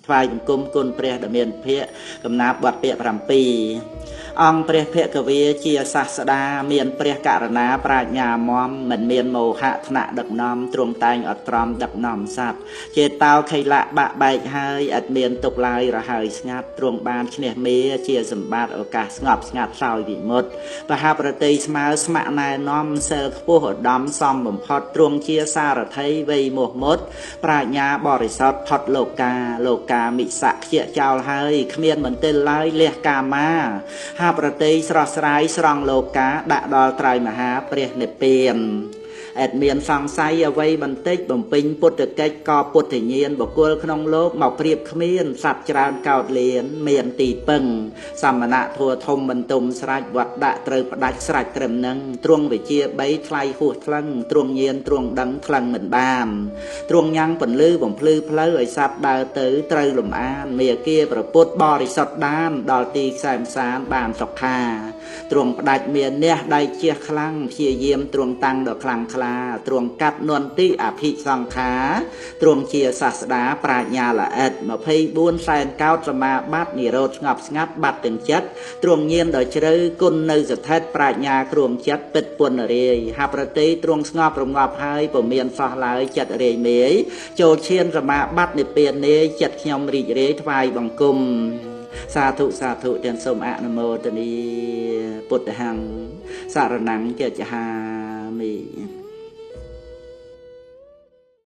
ថ្វាយបង្គំគុណព្រះដ៏មានភៈកំណាបបទពាក្យ7អង្គព្រះភគវីជាសាស្តាមានព្រះករណាប្រាជ្ញាមមមិនមានមោហៈថ្នាក់ដឹកនាំទ្រង់តែងអត់ត្រមដឹកនាំសត្វចេតោខិលៈបាក់បែកហើយឥតមានទុកឡើយរហើយស្ងាត់ទ្រង់បានឈ្នះមេជាសម្បត្តិឱកាសស្ងប់ស្ងាត់សោយវិមុតបហប្រតិស្មើស្ម័គ្រណែនាំសិលខ្ពស់ឧត្តមសំបំផុតទ្រង់ជាសារថីវ័យមោះមុតប្រាជ្ញាបរិសុទ្ធផុតលោកាលោកាមិសៈខ្ជាចោលហើយគ្មានមន្ទិលឡើយលះកាមាហាប្រតិស្រស់ស្រាយស្រង់លោកាដាក់ដល់ត្រៃមហាព្រះនិព្វានអត់មានសង្ស័យអ្វីបន្តិចបំពេញពុទ្ធកិច្ចក៏ពុទ្ធញាណបុគ្គលក្នុងលោកមកប្រៀបគ្មានសត្វច្រើនកោតលៀនមានទីពឹងសមណៈធัวធំបន្ទុំស្រេចវត្តដាក់ត្រូវផ្ដាច់ស្រេចត្រឹមនឹងទ្រង់វិជា3ថ្លៃហួសថ្លឹងទ្រង់ញាណទ្រង់ដឹងថ្លឹងមិនបានទ្រង់ញ៉ាំងពន្លឺបំភ្លឺផ្លូវឲ្យសត្វដើរទៅត្រូវលំអានមេគាប្រពុតបរិសុទ្ធដានដល់ទីខ្សែមសានបានសុខាទ្រង់ផ្ដាច់មានះដៃជះខ្លាំងព្យាយាមទ្រង់តាំងដ៏ខ្លាំងក្លាទ្រង់កាត់នន្តិអភិសង្ខាទ្រង់ជាសាស្តាប្រាជ្ញាល្អិត24សែនកោតសមាបត្តិនិរោធស្ងប់ស្ងាត់បាត់ទាំងចិត្តទ្រង់ញាណដ៏ជ្រៅគុណនៅស្ថិតប្រាជ្ញាគ្រងចិត្តពិតពុនរាយហប្រតិទ្រង់ស្ងប់រងាប់ហើយពុំមានសោះឡើយចិត្តរាយមេយចូលឈានសមាបត្តិនិព្វាននាយចិត្តខ្ញុំរីករាយថ្វាយបង្គំសាធុសាធុទាំងសូមអនុមោទនាពុទ្ធហੰសរណੰកិច្ចហាមិ។